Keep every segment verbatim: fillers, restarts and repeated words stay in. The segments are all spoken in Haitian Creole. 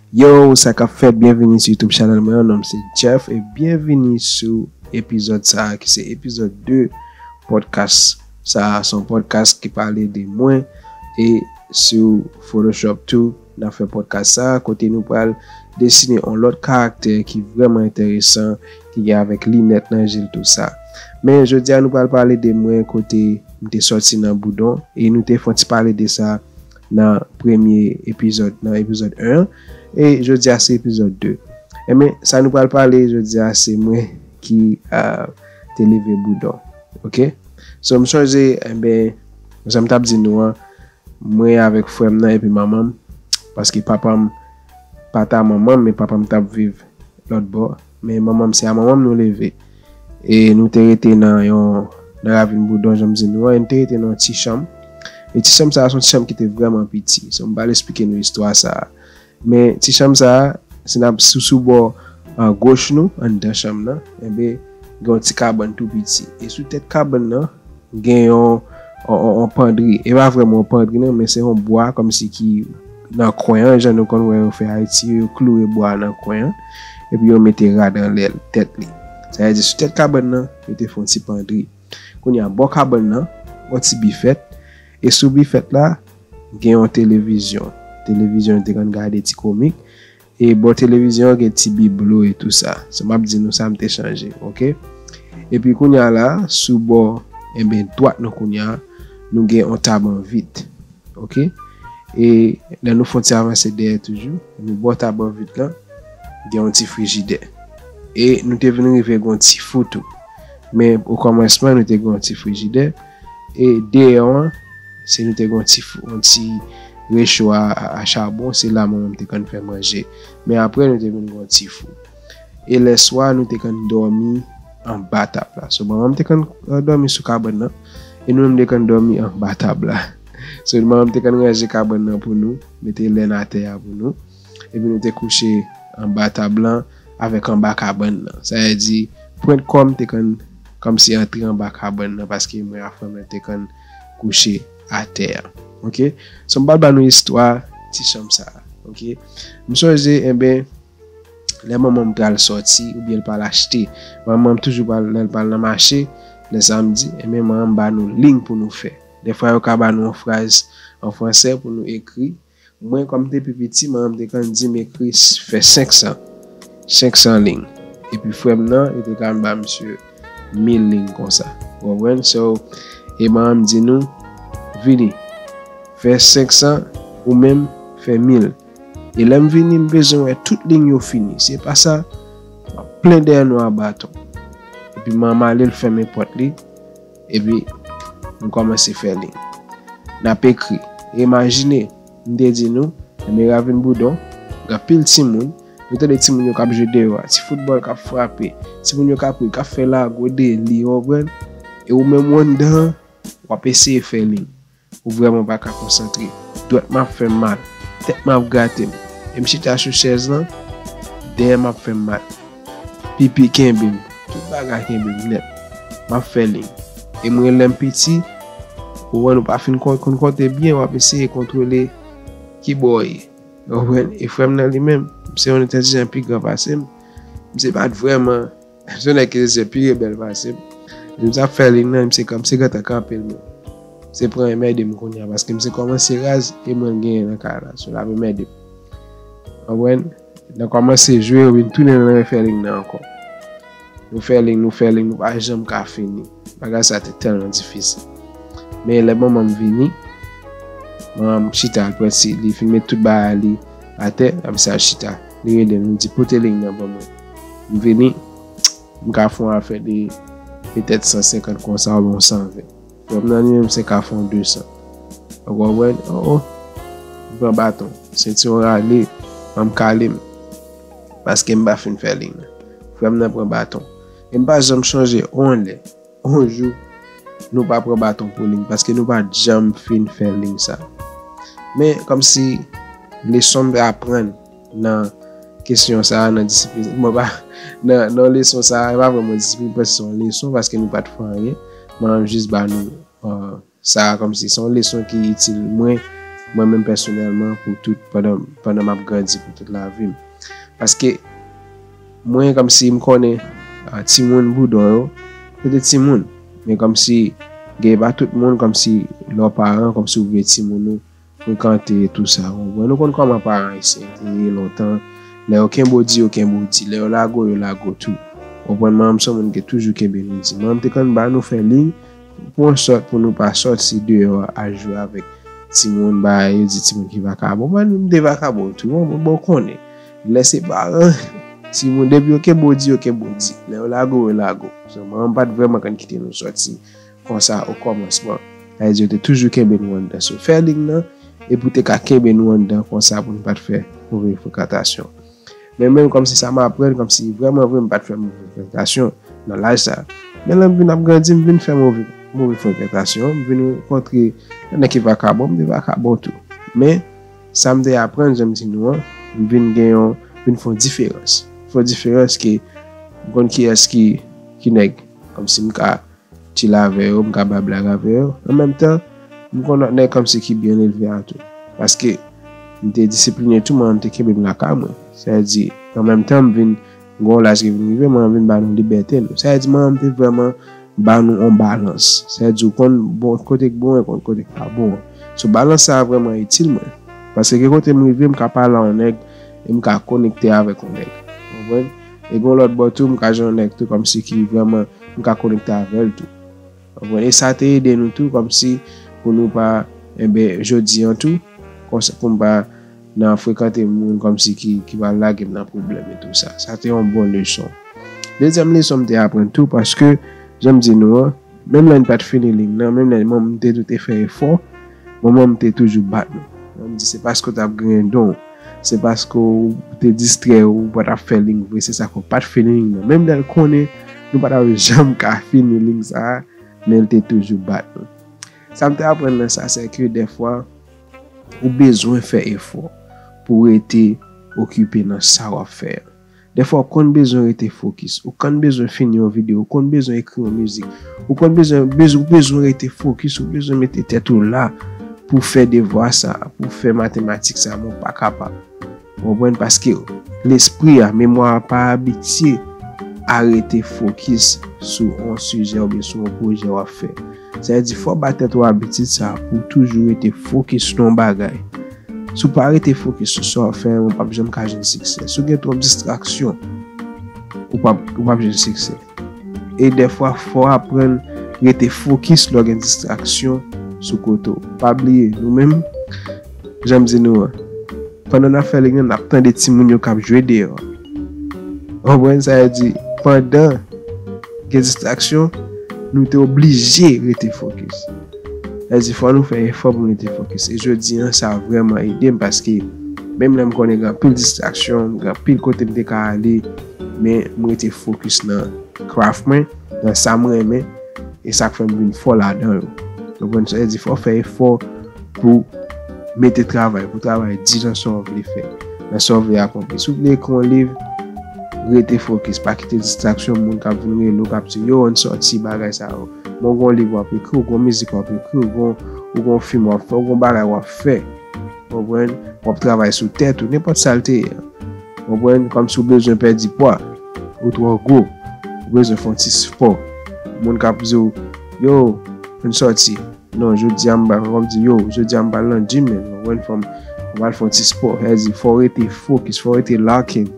Yo, sa k ap fèt? Byenvini sou YouTube channel mwen, non m se Jeff, e byenvini sou epizòd sa a, ki se epizòd de podcast sa a. Se yon podcast ki pale de mwen, e sou Photoshop tou, n ap fè podcast sa a, kote nou pral desine yon lòt karaktè ki vrèman enteresan, ki gen avèk linèt nan je l, tou sa. Men jodi a, nou pral pale de mwen, kote m te sòti nan boudon, e nou te fè yon ti pale de sa nan premye epizòd, nan epizòd en an, e jodi a se epizòd de. Enben, sa nou pral pale jodi a, se mwen ki, ah, te leve boudon. Oke? So, m sonje, enben, jan m t ap di nou an, mwen avèk frè m nan epi manman m, paske papa m pa t a manman m, men papa m t ap viv lòt bò. Men manman m, se a manman m nou leve. E nou te rete nan yon, nan ravin Boudon, jan m di nou an, e nou te rete nan yon ti chanm. E ti chanm sa a, se yon ti chanm ki te vrèman piti. So, m pral esplike nou istwa sa a. Men ti chanm sa a, si n ap sou, sou bò, ah, goch nou, anndan chanm nan, enben, gen yon ti kabann tou piti. E sou tèt kabann nan, gen yon, yon, yon, yon pandri. E pa vrèman yon pandri non, men se yon bwa kòmsi ki nan kwen an, jan nou konn wè yo fè Ayiti, yo kloure bwa nan kwen an, epi yo mete rad anlè tèt li. Sa vle di, sou tèt kabann nan, yo te fè yon ti pandri. Kounye a, bò kabann nan, yon ti bifèt, e sou bifèt la, gen yon televizyon. Televizyon, yo te konn gade ti komik, e bò televizyon an gen ti biblo e tou sa. So, m ap di nou sa m te chanje, oke? Epi kounye a la, sou bò, enben, dwat nou kounye a, nou gen yon tab an vit, oke? E lè nou fè yon ti avanse dèyè toujou, nou bò tab an vit lan, gen yon ti frijidè. E nou te vin rive gen yon ti fou tou. Men o kòmansman, nou te gen yon ti frijidè. E deyò an, se nou te gen yon ti fou, yon ti recho a, a, a chabon, se la manman m te konn fè manje. Men apre, nou te vin gen yon ti fou. E lèswa, nou te konn dòmi anba tab la. So, manman m te konn, eh, dòmi sou kabann nan, e nou menm te konn dòmi anba tab la. So, manman m te konn ranje kabann nan pou nou, mete lèn atè a pou nou, epi nou te kouche anba tab lan, avèk anba kabann nan. Sa vle di, pwent kò m te konn kòmsi antre anba kabann nan, paske mwen ak frè mwen te konn kouche atè a. Oke? So, m pral ba nou istwa ti chanm sa a. Oke? M sonje, enben, lè manman m pral sòti, oubyen l pral achte, manman m toujou pral, lè l pral nan mache, lè samdi, enben, manman m ba nou liy pou nou fè. Dèfwa, yo ka ba nou yon fraz an fransè pou nou ekri. Mwen, kòm m te pi piti, manman m te konn di m ekri s-, fè senk san. Senk san liy. Epi frè m nan, yo te konn ba misye mil liy konsa. Ou konprann? So, e manman m di nou, vini, fè senk san, ou menm, fè mil. E lè m vini, m bezwen wè tout liy yo fini. Si e pa sa, m ap plen dèyè nou a baton. Epi manman m ale, l fèmen pòt li. Epi, nou kòmanse fè liy. N ap ekri. Imajine, m te di nou, nan Ravin Boudon, gen anpil timoun, nou tande timoun yo k ap jwe deyò a, ti foutbòl k ap frape, timoun yo k ap ri, k ap fè lago, deli, ou konprann? E ou menm ou anndan an, w ap eseye fè liy. Ou vrèman pa ka konsantre. Dwèt m ap fè m mal. Tèt m ap grate m. E m chita sou chèz lan, dèyè m ap fè m mal. Pipi kenbe m. Tout bagay kenbe m nèt. M ap fè liy. E mwen, lè m piti, ou wè, nou pa fin kon-, konn konte byen, w ap eseye kontwole ki bò w ye. Ou konprann? E frè m nan li menm, misye yon entèlijan pi gran pase m. Misye pa t vrèman, se yon nèg ki se pi rebèl pase m. Misye ap fè liy nan, misye kan-, misye gentan kanpe l menm. Misye pran M D M kounye a, paske misye kòmanse raz, e mwen l genyen nan kay la. So, l ap M D M. Ou konprann? Nan kòmanse jwe, ou vin tounen nan fè liy nan ankò. Nou fè liy, nou fè liy, nou pa janm ka fini. Bagay sa te tèlman difisil. Men lè manman m vini, manman m chita, l pran ti, li fin met tout bagay li atè, apre sa l chita. Li rele m, li di, pote liy nan ban mwen. M vini, m ka fè yon afè de petèt san senkant konsa, oubyen yon san ven. Frè m nan li menm se ka fè yon de san. Ou konprann? Oh, oh. M pran baton. Sentiwon rale, manm kale m. Paske m pa fin fè liy nan. Frè m nan pran baton. E m pa janm chonje yon lè, yon jou, nou pa pran baton pou liy, paske nou pa t janm fin fè liy sa. Men, kòmsi leson m aprann nan kesyon sa a, nan disiplin, mwen pa, nan, nan leson sa a, e pa vrèman disiplin, paske se yon leson, paske nou pa t fè anyen. Mwen jis ba nou, euh, sa a kòmsi se yon leson ki itil mwen, mwen menm pèsonèlman pou tout, pandan, pandan m ap grandi pou tout lavi m. Paske mwen, kòmsi m konnen, ah, timoun Boudon yo, se te timoun. Men kòmsi, gen pa tout moun, kòmsi lè w paran, kòmsi ou vle timoun ou frekante tou sa. Ou konprann? Nou konn kòman paran ayisyen te ye lontan. Lè yo kenbe w di, yo kenbe w di. Lè yo lage w, yo lage w tou. Ou konprann? Manman m se yon moun ki toujou kenbe nou di. Manman m te konn ba nou fè liy pou yon sòt, pou nou pa sòti deyò a al jwe avèk timoun, ba yo di timoun ki vakabon. Mwen, m te vakabon tou. Bon, bon, bon, konnen. Lè se paran, timoun, depi yo kenbe w di, yo kenbe w di. Lè yo lage w, yo lage w. So, manman m pa t vrèman konn kite nou sòti konsa o kòmansman. Sa vle di, yo te toujou kenbe nou anndan. So, fè liy nan, e pou te ka kenbe nou anndan konsa pou nou pa t fè move frekantasyon. Men menm kòmsi sa m aprann, kòmsi vrèman vre m pa t fè move frekantasyon nan laj sa. Men lè m vin ap grandi, m vin fè move, move frekantasyon, m vin rankontre nèg ki vakabon, m te vakabon tou. Men sa m te aprann, jan m di nou an, m vin gen yon, vin fè yon diferans. Fè yon diferans ke m konn kiyès ki, ki nèg. Kòmsi m ka chile avè yo, m ka bay blag avè yo. An menm tan, m konn lòt nèg kòmsi ki byen elve a tou. Paske m te disipline tou, manman m te kenbe m lakay mwen. Sa vle di, an menm tan, m vin gen yon laj ki vin rive, manman m vin ba nou libète nou. Sa vle di, manman m te vrèman ba nou yon balans. Sa vle di, ou konn bon kote k bon, ou konn kote k pa bon. So, balans sa a vrèman itil mwen. Paske gen kote m rive, m ka pale a yon nèg, e m ka konekte avèk yon nèg. Ou konprann? E gen yon lòt bò tou, m ka jwenn yon nèg tou, kòmsi ki vrèman m ka konekte avè l tou. Ou konprann? E sa te ede nou tou, kòmsi pou nou pa, enben, jodi an tou, konsa, pou m pa nan frekante moun kòmsi ki, ki pral lage m nan pwoblèm e tou sa. Sa te yon bon leson. Dezyèm leson m te aprann tou, paske, jan m di nou an, menm lè n pa t fini liy nan, menm lè manman m te tou te fè efò, manman m te toujou bat nou. Manman m di, "Se paske w t ap griyen don, se paske w te distrè, ou pa t ap fè liy vre, se sa k w pa t fini liy nan." Menm lè l konnen nou pa t ap janm ka fini liy sa a, men l te toujou bat nou. Sa m te aprann nan sa, se ke dèfwa, ou bezwen fè efò pou w rete okipe nan sa w ap fè a. Dèfwa, ou konn bezwen rete fokis. Ou konn bezwen fini yon videyo. Ou konn bezwen ekri yon mizik. Ou konn bezwen, bezwen, ou bezwen rete fokis. Ou bezwen mete tèt ou la pou w fè devwa sa a, pou w fè matematik sa a, men w pa kapab. Ou konprann? Paske lespri a, memwa a pa abitye a rete fokis sou yon sijè oubyen sou yon pwojè w ap fè. Sa vle di, fò w ba tèt ou abitid sa a pou w toujou rete fokis sou yon bagay. Si w pa rete fokis sou sa w ap fè, ou p ap janm ka jwenn siksè. Si w gen twòp distraksyon, ou p ap, ou p ap jwenn siksè. E dèfwa, fò w aprann rete fokis lè w gen distraksyon sou kote w. Pa bliye, nou menm, jan m di nou an, pandan n ap fè liy nan, n ap tande timoun yo k ap jwe deyò. Ou konprann? Sa vle di, pandan gen distraksyon, nou te oblije rete fokis. Sa vle di, fò nou fè efò pou nou rete fokis. E jodi an, sa vrèman ede m, paske menm lè m konnen gen anpil distraksyon, gen anpil kote m te ka ale, men m rete fokis nan craft mwen, nan sa m renmen, e sa k fè m vin fò ladan yo. Ou konprann? Sa vle di, fò w fè efò pou mete travay, pou travay di nan sa w vle fè, nan sa w vle akonpli. Si w vle ekri yon liv, rete fokis, pa kite distraksyon moun k ap vin rele w, k ap di, "Yo, ann sòti bagay sa yo." Men w gen yon liv w ap ekri, w gen yon mizik w ap ekri, w gen, w gen yon fim w ap fè, w gen yon bagay w ap fè. Ou konprann? W ap travay sou tèt ou, nenpòt sa l te ye. Ou konprann? Kòmsi w bezwen pèdi pwa, ou twò gwo, ou bezwen fè yon ti spò. Moun k ap di w, "Yo, ann sòti." Non, jodi a m pa, w ap di, "Yo, jodi a m pral nan gym, men." Ou konprann? Fò m, fò m al fè yon ti spò. Sa vle di, fò w rete fokis, fò w rete lock in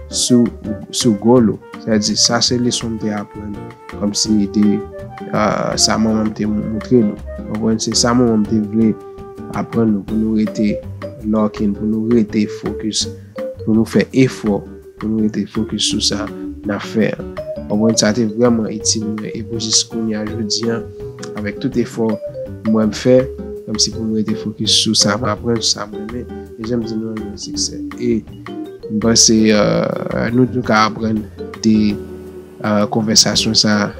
sou, sou goal ou. Sa vle di, sa se leson m te aprann. Kòmsi de, ah, sa manman m te montre nou. Ou konprann? Se sa manman m te vle aprann nou, pou nou rete lock in, pou nou rete fokis, pou nou fè efò, pou nou rete fokis sou sa n ap fè an. Ou konprann? Sa te vrèman itil mwen, e pou jis kounye a jodi an, avèk tout efò mwen m fè, kòmsi pou m rete fokis sou sa m aprann, sou sa m renmen, e jan m di nou an, jwenn siksè. E m panse, euh, nou tou ka aprann de, euh, konvèsasyon sa,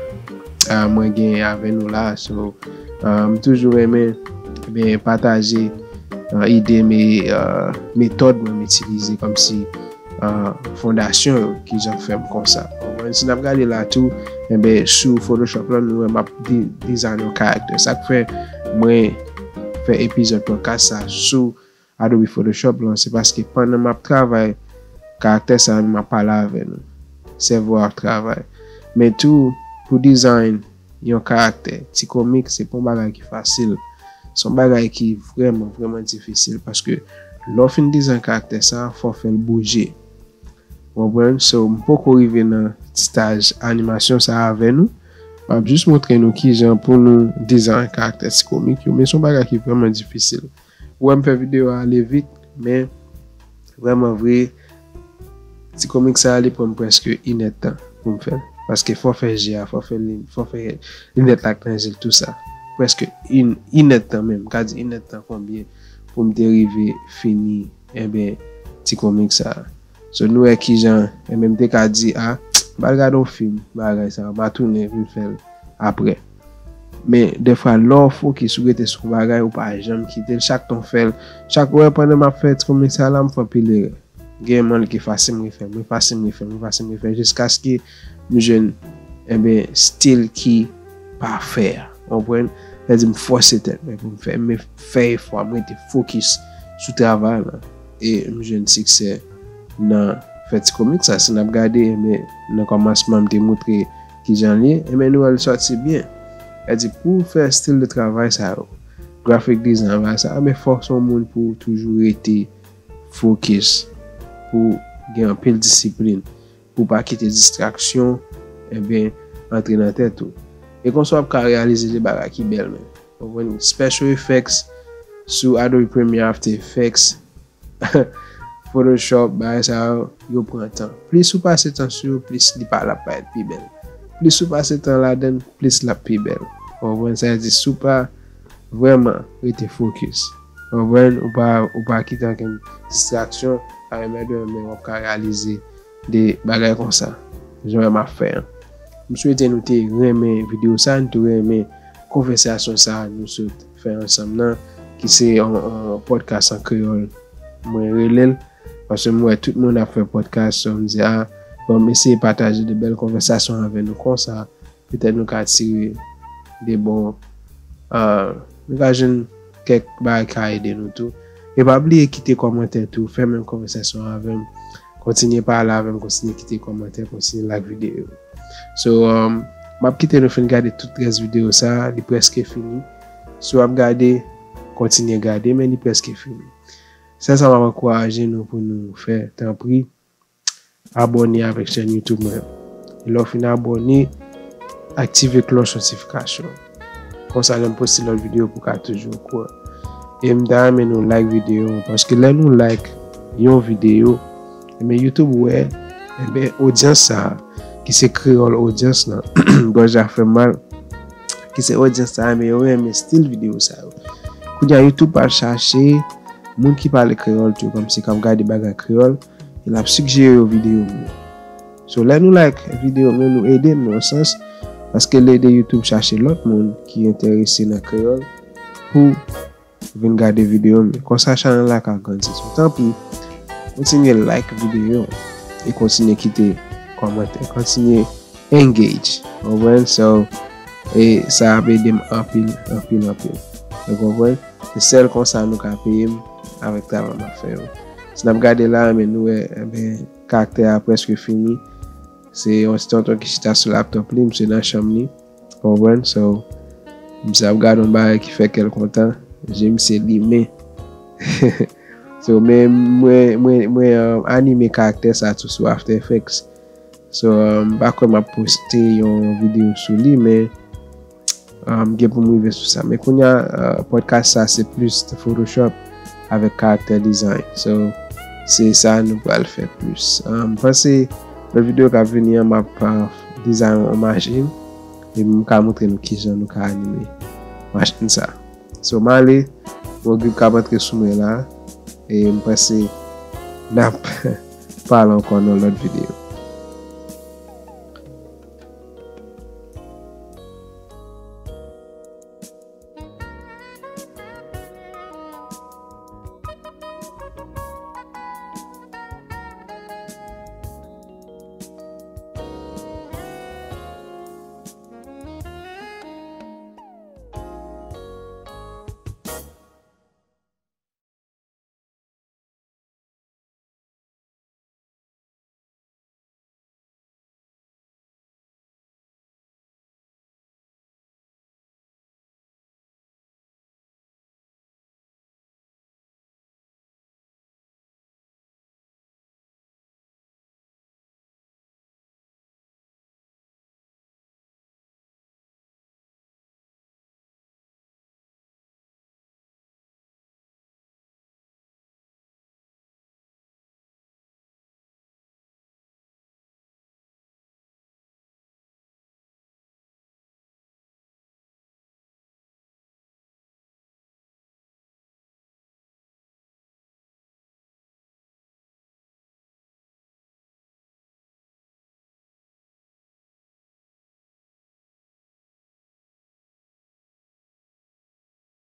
euh, mwen gen avè nou la. So, euh, m toujou renmen, ben, pataje, euh, ide m e, euh, metòd mwen m itilize kòmsi, euh, fondasyon yo, kijan k fè m konsa. Ou konprann? Si n ap gade la tou, enben, sou Photoshop la, nou wè m ap de-, design yon karaktè. Sa k fè mwen fè epizòd podcast sa sou Adobe Photoshop lan, se paske pandan m ap travay karaktè sa, m ap pale avè nou. Sèvo a ap travay. Men tou, pou design yon karaktè, ti komik, se pa yon bagay ki fasil. Se yon bagay ki vrèman, vrèman difisil, paske lè w fin design karaktè sa, fò w fè l bouje. Ou konprann? So, m poko rive nan staj animasyon sa avè nou. M ap jis montre nou kijan pou nou design karaktè ti komik yo, men se yon bagay ki vrèman difisil. Ou wè m fè videyo a ale vit, men vrèman vre, ti komik sa a, li pran m prèske inèdtan pou m fè l. Paske fò fè je a, fò fè li, fò fè linèt la k nan je l, tou sa. Prèske in, inèdtan menm, m ka di inèdtan konbyen pou m te rive fini, enben, ti komik sa a. So, nou wè kijan, enben, m te ka di, a, m al gade yon fim, bagay sa a, m a tounen vin fè l apre. Men, dèfwa, lè w fokis, ou rete sou yon bagay, ou pa janm kite l, chak tan w fè l, chak, ou wè, pandan m ap fè ti komik sa la, m fè anpil erè. Gen moman ki efase m, refè, m efase m, refè, m efase m, refè, jiskaske m jwenn, enben, stil ki pafè a. Ou konprann? Sa di m fòse tèt mwen pou m fè, m fè efò, m rete fokis sou travay la. E m jwenn siksè nan fè ti komik sa. Si n ap gade, enben, nan kòmansman, m te montre kijan l ye, enben, nou wè l sòti byen. Sa di, pou w fè stil de travay sa yo, graphic design, bagay sa, enben, fòk se yon moun pou w toujou rete fokis, pou w gen anpil disiplin, pou w pa kite distraksyon, enben, antre nan tèt ou. E konsa w ap ka reyalize de bagay ki bèl, men. Ou konprann? Special effects sou Adobe Premiere, After Effects, Photoshop, bagay sa yo, yo pran tan. Plis ou pase tan sou yo, plis li pa, l ap parèt pi bèl. Plis ou pase tan ladan l, plis l ap pi bèl. Ou konprann? Sa vle di, si w pa vrèman rete fokis, ou konprann? Ou pa, ou pa kite ankenn distraksyon, a, men demen w ap ka reyalize de bagay konsa, jan w wè m ap fè an. M swete nou te renmen videyo sa, nou te renmen konvèsasyon sa nou sot fè ansanm nan, ki se yon, yon podcast an kreyòl, mwen rele l, paske m wè tout moun ap fè podcast, so m di, a, bon, m eseye pataje de bèl konvèsasyon avè nou konsa, petèt nou ka tire de bon, ah, nou ka jwenn kèk bagay ki ka ede nou tou. E pa bliye kite kòmantè tou, fè menm konvèsasyon avè m, kontinye pale avè m, kontinye kite kòmantè, kontinye like videyo. So, um, m ap kite nou fin gade tout rès videyo sa, li prèske fini. Si w ap gade, kontinye gade, men li prèske fini. Sèl sa m ap ankouraje nou pou nou fè, tanpri, abòne avèk chèn YouTube mwen. E lè w fin abòne, aktive klòch notifikasyon. Konsa, lè m poste lòt videyo, pou w ka toujou okouran. E m ta renmen nou like videyo an, paske lè nou like yon videyo, enben, YouTube wè, enben, odyans sa a, ki se kreyòl odyans lan, gòj la fè m mal, ki se odyans sa a, enben, yo renmen stil videyo sa yo. Kounye a, YouTube pral chache moun ki pale kreyòl tou, kòmsi k ap gade bagay kreyòl, e l ap sigjere yo videyo m yo. So, lè nou like videyo m yo, nou ede m nan yon sans, paske l ede YouTube chache lòt moun ki enterese nan kreyòl pou vin gade videyo m yo. Konsa, chanèl la ka grandi. So, tanpri, kontinye like videyo e kontinye kite kòmantè, kontinye engage. Ou konprann? So, e sa ap ede m anpil, anpil, anpil. Ou konprann? Se sèl konsa nou ka peye m avèk travay m ap fè yo. Si n ap gade la, men nou wè, enben, karaktè a prèske fini. Se yon ti tonton ki chita sou laptop li, misye nan chanm li. Ou konprann? So, misye ap gade yon bagay ki fè kè l kontan. Je misye limen. So, men mwen, mwen, mwen, um, anime karaktè sa tou sou After Effects. So, um, m pa kwè m ap poste yon videyo sou li, men, um, gen pou m rive sou sa. Men kounye a, uh, podcast sa, se plis Photoshop avèk character design. So, se sa nou pral fè plis. Um, m panse lòt videyo k ap vini an, m ap, uh, design yon machin, e m ka montre nou kijan nou ka anime machin sa. So, m ale, yon grip k ap antre sou mwen la, e m panse n ap pale ankò nan lòt videyo.